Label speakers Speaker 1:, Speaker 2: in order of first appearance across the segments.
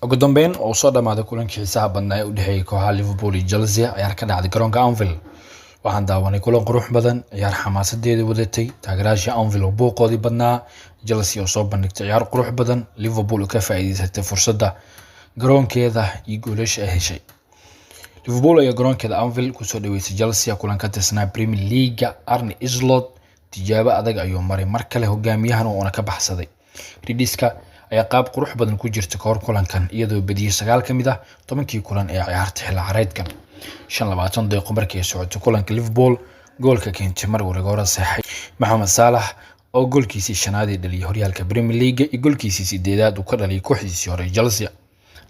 Speaker 1: Ugu dambeyn, oo soo dhamaaday kulankii xiisaha badnaa ee u dhexeeyay kooxaha Liverpool iyo Chelsea, ciyaar ka dhacday garoonka Anfield. Waxaan daawanay kulan qurux badan, ciyaar xamaasadeeda wadatay, taageerayaasha Anfield oo buuqoodii badnaa, Chelsea oo soo bandhigtay ciyaar qurux badan, Liverpool oo ka faa'iidaysatay fursadda garoonkeeda iyo goolasha ay heshay. Liverpool ayaa garoonkeeda Anfield kusoo dhaweysay Chelsea kulan ka tirsanaa Premier League. Arne Slot tijaabo adag ayuu maray mar kale, hogaamiyahan uuna ka baxsaday. Reds-ka ayaa qaab qurux badan ku jirta kahor kulankan, iyadoo badiyay 9 ka mid ah 10-kii kulan ee ciyaarta xilli ciyaareedkan. 25 daqiiqo markii ay socotay kulanka, Liverpool goolka keentay mar uu rigoore seexay Mohamed Salah, oo goolkiisii shanaad ee dhaliyay horyaalka Premier League iyo goolkiisii sideedaad uu ka dhaliyay kooxdiisii hore Chelsea.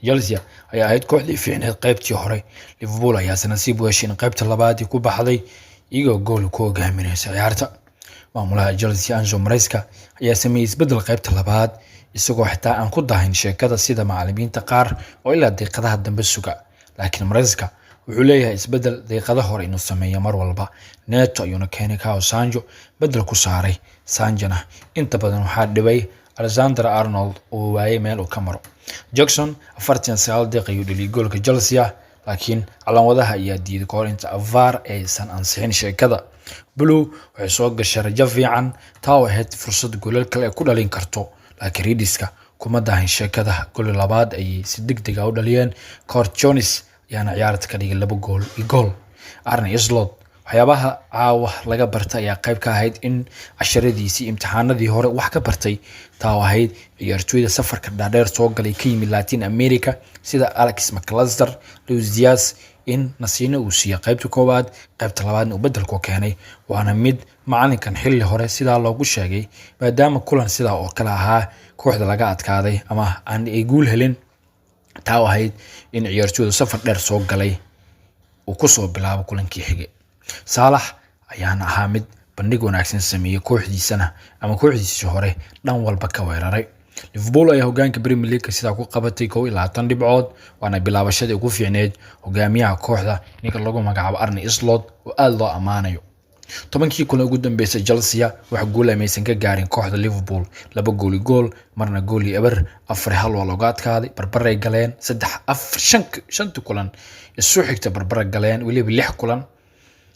Speaker 1: Chelsea ayaa ahayd kooxdii fiicneed qaybtii hore. Liverpool ayaase nasiib u heshay in qaybta labaad ku baxday iyagoo gool ku hogaaminaysa ciyaarta. Maamulaha Chelsea, Enzo Maresca, ayaa sameeyey isbeddel qaybta labaad, isagoo xitaa aan ku dahin sheekada sida macallimiinta qaar oo ilaa daqiiqadaha dambe suga. Laakiin Maresca wuxuu leeyahay isbeddel daqiiqada hore inuu sameeyo mar walba. Neto ayuuna keenay, kao Sancho beddel ku saaray. Sanchona inta badan waxaa dhibay Alexander Arnold oo waayay meel uu ka maro. Jackson 49 daqiiq ayuu dhaliyay goolka Chelsea, laakiin calanwadaha ayaa diiday kahor inta VAR aysan ansixin sheekada. Blue waxay soo gashay rajo fiican, taa oo ahayd fursad goolal kale ay ku dhalin karto, laakiin Reds-ka kuma dahin sheekada. Gool labaad ayay si degdeg ah u dhaliyeen. Curtis Jones ayaana ciyaarta ka dhigay 2 gool iyo gool. Arne Slot waxyaabaha caawa laga bartay ayaa qayb ka ahayd in casharadiisii imtixaanadii hore wax ka bartay, taa oo ahayd ciyaartooyda safarka dhaadheer soo galay, ka yimid Latin America, sida Alex McAllister, Luis Diaz, in nasiino uu siiyey qaybta koowaad, qaybta labaadna uu beddelku keenay. Waana mid macalinkan xilli hore sidaa loogu sheegay, maadaama kulan sidaa oo kale ahaa kooxda laga adkaaday ama aan ay guul helin, taa oo ahayd in ciyaartooyda safar dheer soo galay uu kusoo bilaabo kulankii xigay. Saalax ayaana ahaa mid bandhig wanaagsan sameeyey, kooxdiisana ama kooxdiisii hore dhan walba ka weeraray. Liverpool ayaa hogaanka Premier League sidaa ku qabatay 21 dhibcood, waana bilaabashadii ugu fiicneed hogaamiyaha kooxda, ninka lagu magacaabo Arne Slot, oo aada loo ammaanayo. 10-kii kulan ugu dambeysay, Chelsea wax guul maysan ka gaarin kooxda Liverpool: 2 gool iyo gool, marna 1-0, 4-1 waa looga adkaaday, barbaray galeen saddex, afar, shan, shanti kulan isu xigta barbara galeen, weliba lix kulan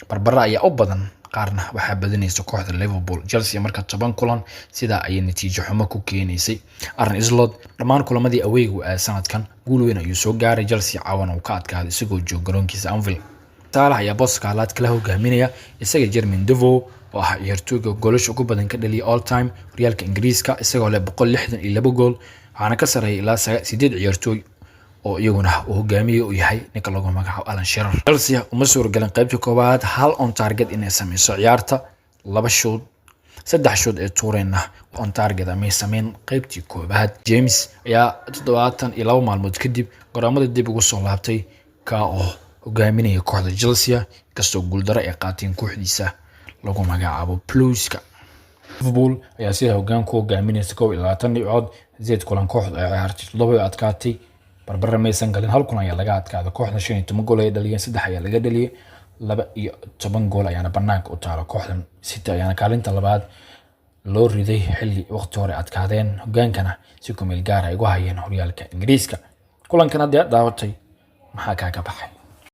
Speaker 1: barbara ayaa u badan, qaarna waxaa badinaysa kooxda Liverpool. Chelsea marka 10 kulan sidaa ayay natiijo xumo ku keenaysay. Arne Slot dhammaan kulamadii away-ga aa sanadkan guul weyn ayuu soo gaaray. Chelsea caawana uu ka adkaaday isagoo jooga garoonkiisa Anfield. Saalax ayaa booska laad kala hogaaminaya, isaga Jermain Defoe oo ah ciyaartooyga goolasha ugu badan ka dhaliyay all time horyaalka Ingiriiska, isagoo leh 162 gool. Waxaana ka sarreeya ilaa sideed ciyaartooy oo iyaguna uu hogaamiye u yahay ninka lagu magacaabo Alan Shearer. Chelsea uma suuragelin qaybta koowaad hal on target inay sameyso ciyaarta. Laba shoot, saddex shoot ee tuureenna on target amay sameyn qaybtii koowaad. James ayaa 72 maalmood kadib garoomada dib ugu soo laabtay, ka oo hogaaminaya kooxda Chelsea, inkastoo guuldaro ay qaateen kooxdiisa lagu magacaabo Blueska. Liverpool ayaa sida hoggaan ku hogaaminaysa 21 dhibcood. Sideed kulan kooxdu ay ciyaartay, toddoba ay adkaatay, barbara maysan galin, hal kulan ayaa laga adkaaday. Kooxda 15 gool ay dhaliyeen, saddex ayaa laga dhaliyay, 12 gool ayaana banaanka u taala. Kooxdan City ayaana kaalinta labaad loo riday xilli waqti hore adkaadeen, hogaankana si ku meel gaar ay ugu hayeen horyaalka Ingiriiska. Kulankan haddii aad daawatay, maxaa kaaga baxay?